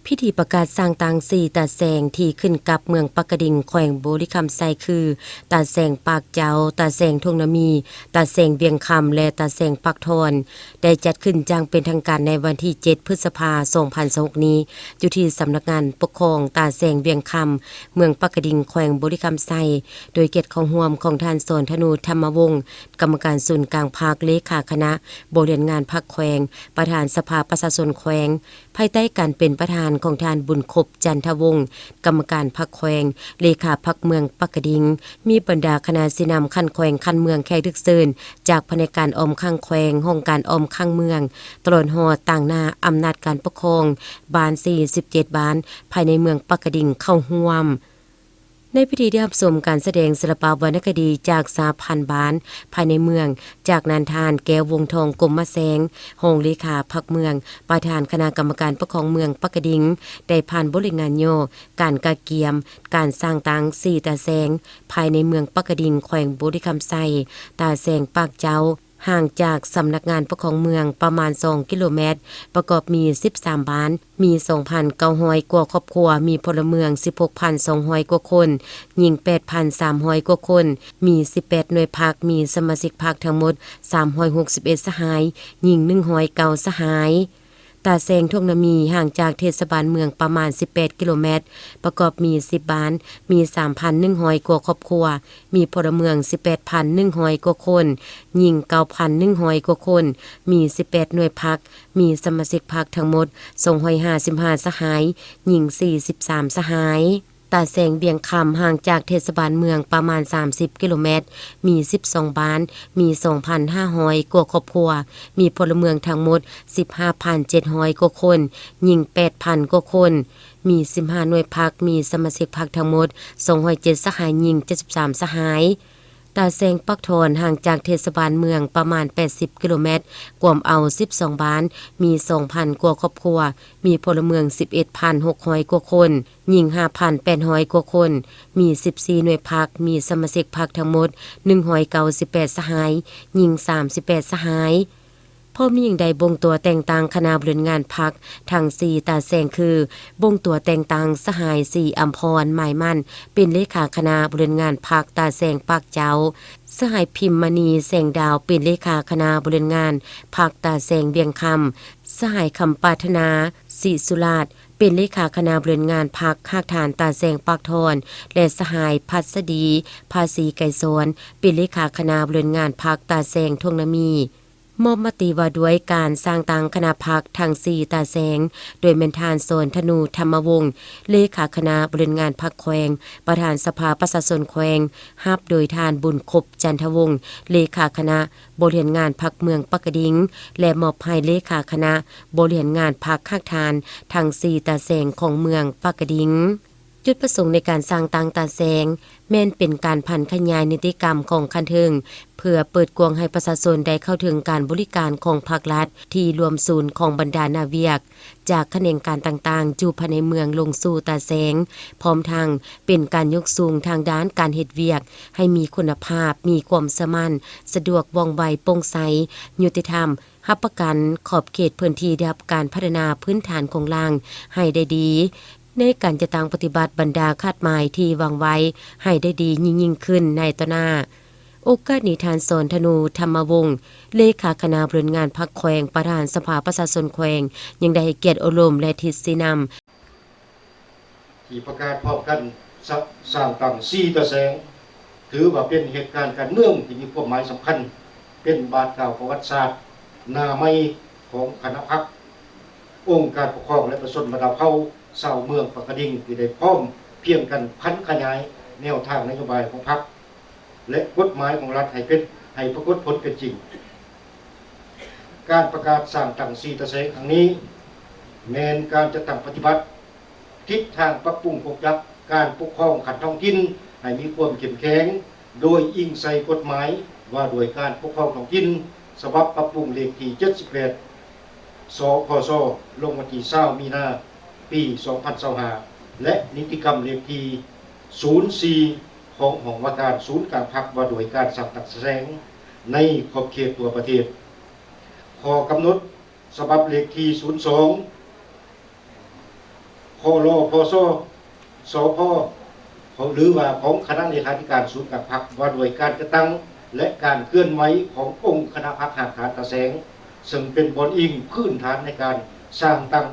ພິທີປະກາດສ້າງຕັ້ງສີ່ຕາແສງທີ່ຂຶ້ນກັບເມືອງປາກກະດິງ ແຂວງບໍລິຄຳໄຊ ຄື ຕາແສງປາກເຈົ້າ, ຕາແສງທົ່ງນາມີ, ຕາແສງວຽງຄຳ ແລະ ຕາແສງປາກທອນ ໄດ້ຈັດຂຶ້ນຢ່າງເປັນທາງການໃນວັນທີເຈັດ ພຶດສະພາ ສອງພັນຊາວຫົກນີ້ ຢູ່ທີ່ສຳນັກງານປົກຄອງຕາແສງວຽງຄຳ ເມືອງປາກກະດິງ ແຂວງບໍລິຄຳໄຊ ໂດຍກຽດເຂົ້າຮ່ວມຂອງທ່ານ ສອນທະນູ ທຳມະວົງ ກຳມະການສູນກາງພັກ, ເລຂາຄະນະບໍລິຫານງານພັກແຂວງ, ປະທານສະພາປະຊາຊົນແຂວງ, ພາຍໃຕ້ການເປັນປະທານຂອງທ່ານ ບຸນຄົບ ຈັນທະວົງ ກຳມະການພັກແຂວງ, ເລຂາພັກເມືອງປາກກະດິງ, ມີບັນດາຄະນະຊີ້ນຳຂັ້ນແຂວງ, ຂັ້ນເມືອງ, ແຂກຖືກເຊີນຈາກພະແນກການອ້ອມຂ້າງແຂວງ, ຫ້ອງການອ້ອມຂ້າງເມືອງ, ຕະຫຼອດຮອດຕາງໜ້າອຳນາດການປົກຄອງບ້ານ ສີ່ສິບເຈັດ ບ້ານ ພາຍໃນເມືອງປາກກະດິງເຂົ້າຮ່ວມ. ໃນພິທີໄດ້ຮັບຊົມການສະແດງສິລະປະວັນນະຄະດີຈາກສະຫະພັນບ້ານພາຍໃນເມືອງ, ຈາກນັ້ນທ່ານ ແກ້ວ ວົງທອງ ກົມມະແສງ ຮອງເລຂາພັກເມືອງ, ປະທານຄະນະກຳມະການປົກຄອງເມືອງປາກກະດິງ ໄດ້ຜ່ານບົດລາຍງານຫຍໍ້ການກະກຽມການສ້າງຕັ້ງສີ່ຕາແສງພາຍໃນເມືອງປາກກະດິງ ແຂວງບໍລິຄຳໄຊ. ຕາແສງປາກເຈົ້າ ຫ່າງຈາກສຳນັກງານປົກຄອງເມືອງປະມານສອງກິໂລແມັດ, ປະກອບມີສິບສາມບ້ານ, ມີສອງພັນເກົ້າຮ້ອຍກວ່າຄອບຄົວ, ມີພົນລະເມືອງສິບຫົກພັນສອງຮ້ອຍກວ່າຄົນ, ຍິງແປດພັນສາມຮ້ອຍກວ່າຄົນ, ມີສິບແປດໜ່ວຍພັກ, ມີສະມາຊິກພັກທັງໝົດສາມຮ້ອຍຫົກສິບເອັດສະຫາຍ, ຍິງໜຶ່ງຮ້ອຍເກົ້າສະຫາຍ. ຕາແສງທົ່ງນາມີ ຫ່າງຈາກເທດສະບານເມືອງປະມານສິບແປດກິໂລແມັດ, ປະກອບມີສິບບ້ານ, ມີສາມພັນໜຶ່ງຮ້ອຍກວ່າຄອບຄົວ, ມີພົນລະເມືອງສິບແປດພັນໜຶ່ງຮ້ອຍກວ່າຄົນ, ຍິງເກົ້າພັນໜຶ່ງຮ້ອຍກວ່າຄົນ, ມີສິບແປດໜ່ວຍພັກ, ມີສະມາຊິກພັກທັງໝົດສອງຮ້ອຍຫ້າສິບຫ້າສະຫາຍ, ຍິງສີ່ສິບສາມສະຫາຍ. ຕາແສງວຽງຄຳ ຫ່າງຈາກເທດສະບານເມືອງປະມານສາມສິບກິໂລແມັດ, ມີສິບສອງບ້ານ, ມີສອງພັນຫ້າຮ້ອຍກວ່າຄອບຄົວ, ມີພົນລະເມືອງທັງໝົດສິບຫ້າພັນເຈັດຮ້ອຍກວ່າຄົນ, ຍິງແປດພັນກວ່າຄົນ, ມີສິບຫ້າໜ່ວຍພັກ, ມີສະມາຊິກພັກທັງໝົດສອງຮ້ອຍເຈັດສະຫາຍ, ຍິງເຈັດສິບສາມສະຫາຍ. ຕາແສງປາກທອນ ຫ່າງຈາກເທດສະບານເມືອງປະມານແປດສິບກິໂລແມັດ, ກວມເອົາສິບສອງບ້ານ, ມີສອງພັນກວ່າຄອບຄົວ, ມີພົນລະເມືອງສິບເອັດພັນຫົກຮ້ອຍກວ່າຄົນ, ຍິງຫ້າພັນແປດຮ້ອຍກວ່າຄົນ, ມີສິບສີ່ໜ່ວຍພັກ, ມີສະມາຊິກພັກທັງໝົດໜຶ່ງຮ້ອຍເກົ້າສິບແປດສະຫາຍ, ຍິງສາມສິບແປດສະຫາຍ. ພ້ອມນີ້ຍັງໄດ້ບົ່ງຕົວແຕ່ງຕັ້ງຄະນະບໍລິຫານງານພັກທັງສີ່ຕາແສງຄື ບົ່ງຕົວແຕ່ງຕັ້ງສະຫາຍ ສີອຳພອນ ໝາຍໝັ້ນ ເປັນເລຂາຄະນະບໍລິຫານງານພັກຕາແສງປາກເຈົ້າ, ສະຫາຍ ພິມມະນີ ແສງດາວ ເປັນເລຂາຄະນະບໍລິຫານງານພັກຕາແສງວຽງຄຳ, ສະຫາຍ ຄຳປາດຖະນາ ສີສຸລາດ ເປັນເລຂາຄະນະບໍລິຫານງານພັກຮາກຖານຕາແສງປາກທອນ ແລະ ສະຫາຍ ພັດສະດີ ພາສີໄກສອນ ເປັນເລຂາຄະນະບໍລິຫານງານພັກຕາແສງທົ່ງນາມີ. ມອບມະຕິວ່າດ້ວຍການສ້າງຕັ້ງຄະນະພັກທັງສີ່ຕາແສງ ໂດຍແມ່ນທ່ານ ສອນທະນູ ທຳມະວົງ ເລຂາຄະນະບໍລິຫານງານພັກແຂວງ, ປະທານສະພາປະຊາຊົນແຂວງ, ຮັບໂດຍທ່ານ ບຸນຄົບ ຈັນທະວົງ ເລຂາຄະນະບໍລິຫານງານພັກເມືອງປາກກະດິງ ແລະ ມອບໃຫ້ເລຂາຄະນະບໍລິຫານງານພັກຮາກຖານທັງສີ່ຕາແສງຂອງເມືອງປາກກະດິງ. ຈຸດປະສົງໃນການສ້າງຕັ້ງຕາແສງ ແມ່ນເປັນການຜັນຂະຫຍາຍນິຕິກຳຂອງຂັ້ນເທິງ ເພື່ອເປີດກວ້າງໃຫ້ປະຊາຊົນໄດ້ເຂົ້າເຖິງການບໍລິການຂອງພາກລັດທີ່ລວມສູນຂອງບັນດາໜ້າວຽກ ຈາກຂະແໜງການຕ່າງໆ ຢູ່ພາຍໃນເມືອງລົງສູ່ຕາແສງ, ພ້ອມທັງເປັນການຍົກສູງທາງດ້ານການເຮັດວຽກໃຫ້ມີຄຸນນະພາບ, ມີຄວາມເຊື່ອໝັ້ນ, ສະດວກ, ວ່ອງໄວ, ໂປ່ງໃສ, ຍຸຕິທຳ, ຮັບປະກັນຂອບເຂດພື້ນທີ່ໄດ້ຮັບການພັດທະນາພື້ນຖານໂຄງລ່າງໃຫ້ໄດ້ດີ ໃນການຈັດຕັ້ງປະຕິບັດບັນດາຄາດໝາຍທີ່ວາງໄວ້ໃຫ້ໄດ້ດີຍິ່ງໆຂຶ້ນໃນຕໍ່ໜ້າ. ໂອກາດນີ້ ທ່ານ ສອນທະນູ ທຳມະວົງ ເລຂາຄະນະບໍລິຫານງານພັກແຂວງ, ປະທານສະພາປະຊາຊົນແຂວງ ຍັງໄດ້ໃຫ້ກຽດອົບຮົມ ແລະ ທິດຊີ້ນຳ ທີ່ປະກາດພ້ອມກັນ ສະ ສ້າງຕັ້ງສີ່ຕາແສງ ຖືວ່າເປັນເຫດການການເມືອງທີ່ມີຄວາມໝາຍສຳຄັນ, ເປັນບາດກ້າວປະຫວັດສາດໜ້າໃໝ່ຂອງຄະນະພັກ, ອົງການປົກຄອງ ແລະ ປະຊາຊົນບັນດາເຜົ່າຊາວເມືອງປາກກະດິງ ທີ່ໄດ້ພ້ອມພຽງກັນຜັນຂະຫຍາຍແນວທາງນະໂຍບາຍຂອງພັກ ແລະ ກົດໝາຍຂອງລັດໃຫ້ເປັນ, ໃຫ້ປາກົດຜົນເປັນຈິງ. ການປະກາດສ້າງຕັ້ງສີ່ຕາແສງຄັ້ງນີ້ ແມ່ນການຈັດຕັ້ງປະຕິບັດ ທິດທາງປັບປຸງໂຄງຈັກການປົກຄອງຂັ້ນທ້ອງຖິ່ນໃຫ້ມີຄວາມເຂັ້ມແຂງ, ໂດຍອີງໃສ່ກົດໝາຍວ່າດ້ວຍການປົກຄອງທ້ອງຖິ່ນ ສະບັບປັບປຸງເລກທີເຈັດສິບແປດ ສພຊ ລົງວັນທີຊາວ ມີນາ ປີສອງພັນຊາວຫ້າ ແລະ ນິຕິກຳເລກທີສູນສີ່ ຂອງຫ້ອງວ່າການສູນກາງພັກວ່າດ້ວຍການສ້າງຕັ້ງຕາແສງໃນຂອບເຂດທົ່ວປະເທດ. ຂໍ້ກຳນົດ ສະບັບເລກທີສູນສອງ ພລພສ ສພ ຫຼືວ່າຂອງຄະນະເລຂາທິການສູນກາງພັກ ວ່າດ້ວຍການຈັດຕັ້ງ ແລະ ການເຄື່ອນໄຫວຂອງອົງຄະນະພັກຮາກຖານຕາແສງ ເຊິ່ງເປັນບ່ອນອີງພື້ນຖານໃນການສ້າງຕັ້ງ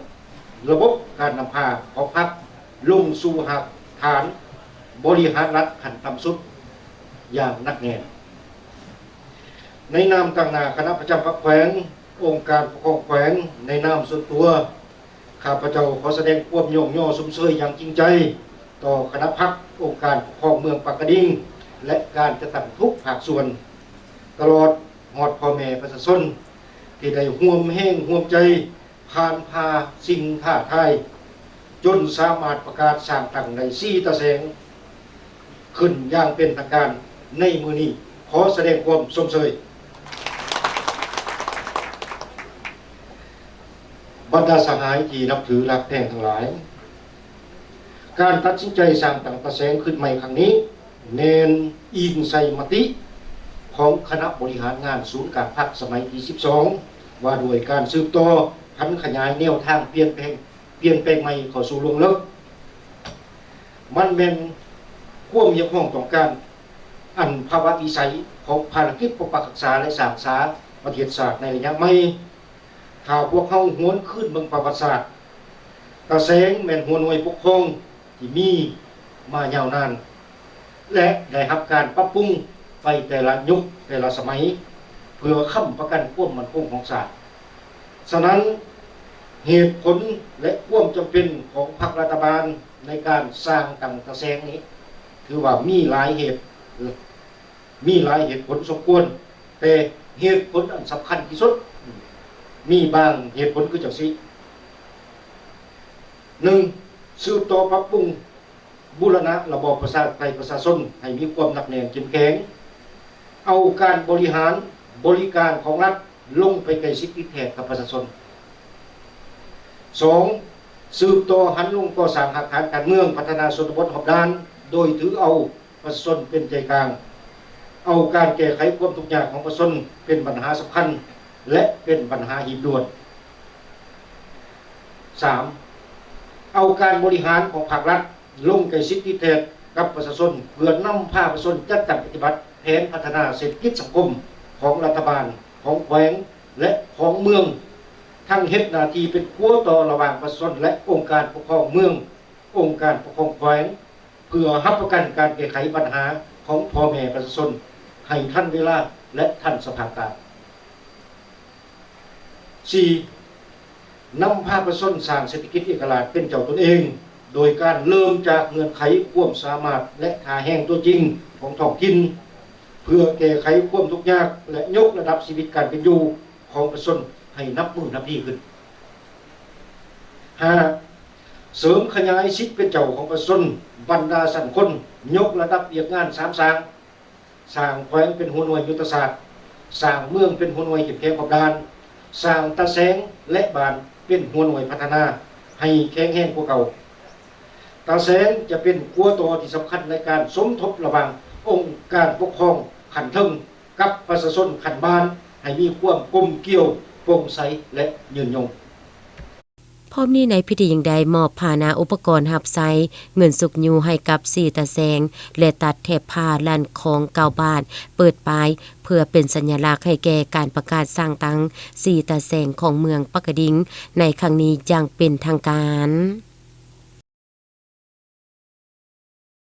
ລະບົບການນຳພາຂອງພັກລົງສູ່ຮາກຖານບໍລິຫານລັດຂັ້ນຕ່ຳສຸດຢ່າງໜັກແໜ້ນ. ໃນນາມຕາງໜ້າຄະນະປະຈຳພັກແຂວງ, ອົງການປົກຄອງແຂວງ, ໃນນາມສ່ວນຕົວ, ຂ້າພະເຈົ້າຂໍສະແດງຄວາມຍ້ອງຍໍຊົມເຊີຍຢ່າງຈິງໃຈຕໍ່ຄະນະພັກ, ອົງການປົກຄອງເມືອງປາກກະດິງ ແລະ ການຈັດຕັ້ງທຸກພາກສ່ວນ, ຕະຫຼອດຮອດພໍ່ແມ່ປະຊາຊົນ ທີ່ໄດ້ຮ່ວມແຮງຮ່ວມໃຈ ຜ່ານຜ່າສິ່ງທ້າທາຍ ຈົນສາມາດປະກາດສ້າງຕັ້ງໄດ້ສີ່ຕາແສງຂຶ້ນຢ່າງເປັນທາງການໃນມື້ນີ້. ຂໍສະແດງຄວາມຊົມເຊີຍ. ບັນດາສະຫາຍທີ່ນັບຖືຮັກແພງທັງຫຼາຍ, ການຕັດສິນໃຈສ້າງຕັ້ງຕາແສງຂຶ້ນໃໝ່ຄັ້ງນີ້ ແມ່ນອີງໃສ່ມະຕິຂອງຄະນະບໍລິຫານງານສູນກາງພັກສະໄໝທີສິບສອງ ວ່າດ້ວຍການສືບຕໍ່ຜັນຂະຫຍາຍແນວທາງປ່ຽນແປງ, ປ່ຽນແປງໃໝ່ເຂົ້າສູ່ລວງເລິກ. ມັນແມ່ນຄວາມຮຽກຮ້ອງຕ້ອງການອັນພາວະວິໄສຂອງພາລະກິດປົກປັກຮັກສາ ແລະ ສ້າງສາປະເທດຊາດໃນໄລຍະໃໝ່. ຖ້າພວກເຮົາຫວນຄືນເບິ່ງປະຫວັດສາດ, ຕາແສງແມ່ນຫົວໜ່ວຍປົກຄອງທີ່ມີມາຍາວນານ ແລະ ໄດ້ຮັບການປັບປຸງໄປແຕ່ລະຍຸກແຕ່ລະສະໄໝ ເພື່ອຄ້ຳປະກັນຄວາມໝັ້ນຄົງຂອງຊາດ. ສະນັ້ນ, ເຫດຜົນ ແລະ ຄວາມຈຳເປັນຂອງພັກລັດຖະບານໃນການສ້າງຕັ້ງຕາແສງນີ້ ຖືວ່າມີຫຼາຍເຫດ, ມີຫຼາຍເຫດຜົນສົມຄວນ, ແຕ່ເຫດຜົນອັນສຳຄັນທີ່ສຸດ ມີບາງເຫດຜົນຄືຈັ່ງຊີ້. ໜຶ່ງ, ສືບຕໍ່ປັບປຸງ ບູລະນະລະບອບປະຊາທິປະໄຕປະຊາຊົນໃຫ້ມີຄວາມໜັກແໜ້ນເຂັ້ມແຂງ, ເອົາການບໍລິຫານບໍລິການຂອງລັດລົງໄປໃກ້ຊິດຕິດແທດກັບປະຊາຊົນ. ສອງ, ສືບຕໍ່ຫັນລົງກໍ່ສ້າງຮາກຖານການເມືອງ, ພັດທະນາຊົນນະບົດຮອບດ້ານ ໂດຍຖືເອົາປະຊາຊົນເປັນໃຈກາງ, ເອົາການແກ້ໄຂຄວາມທຸກຍາກຂອງປະຊາຊົນເປັນບັນຫາສຳຄັນ ແລະ ເປັນບັນຫາຮີບດ່ວນ. ສາມ, ເອົາການບໍລິຫານຂອງພາກລັດລົງໃກ້ຊິດຕິດແທດກັບປະຊາຊົນ ເພື່ອນຳພາປະຊາຊົນຈັດຕັ້ງປະຕິບັດແຜນພັດທະນາເສດຖະກິດສັງຄົມຂອງລັດຖະບານ, ຂອງແຂວງ ແລະ ຂອງເມືອງ, ທັງເຮັດໜ້າທີ່ເປັນຂົວຕໍ່ລະຫວ່າງປະຊາຊົນ ແລະ ອົງການປົກຄອງເມືອງ, ອົງການປົກຄອງແຂວງ ເພື່ອຮັບປະກັນການແກ້ໄຂບັນຫາຂອງພໍ່ແມ່ປະຊາຊົນໃຫ້ທັນເວລາ ແລະ ທັນສະພາບການ. ສີ່, ນຳພາປະຊາຊົນສ້າງເສດຖະກິດເອກະລາດເປັນເຈົ້າຕົນເອງ, ໂດຍການເລີ່ມຈາກເງື່ອນໄຂຄວາມສາມາດ ແລະ ທ່າແຮງຕົວຈິງຂອງທ້ອງຖິ່ນ, ເພື່ອແກ້ໄຂຄວາມທຸກຍາກ ແລະ ຍົກລະດັບຊີວິດການເປັນຢູ່ຂອງປະຊາຊົນໃຫ້ນັບມື້ນັບດີຂຶ້ນ. ຫ້າ, ເສີມຂະຫຍາຍສິດເປັນເຈົ້າຂອງປະຊາຊົນບັນດາຊັ້ນຄົນ, ຍົກລະດັບວຽກງານສາມສ້າງ, ສ້າງແຂວງເປັນຫົວໜ່ວຍຍຸດທະສາດ, ສ້າງເມືອງເປັນຫົວໜ່ວຍເຂັ້ມແຂງຮອບດ້ານ, ສ້າງຕາແສງ ແລະ ບ້ານເປັນຫົວໜ່ວຍພັດທະນາໃຫ້ແຂງແຮງກວ່າເກົ່າ. ຕາແສງຈະເປັນຂົວຕໍ່ທີ່ສຳຄັນໃນການສົມທົບລະຫວ່າງອົງການປົກຄອງຂັ້ນເທິງ ກັບປະຊາຊົນຂັ້ນບ້ານ ໃຫ້ມີຄວາມກົມກ່ຽວ, ໂປ່ງໃສ ແລະ ຍືນຍົງ. ພ້ອມນີ້ໃນພິທີຍັງໄດ້ມອບພາຫະນະອຸປະກອນຮັບໃຊ້, ເງິນຊຸກຍູ້ໃຫ້ກັບສີ່ຕາແສງ ແລະ ຕັດແຖບຜ້າລັນຄອງເກົ້າບາດ ເປີດປ້າຍ ເພື່ອເປັນສັນຍະລັກໃຫ້ແກ່ການປະກາດສ້າງຕັ້ງສີ່ຕາແສງຂອງເມືອງປາກກະດິງໃນຄັ້ງນີ້ຢ່າງເປັນທາງການ.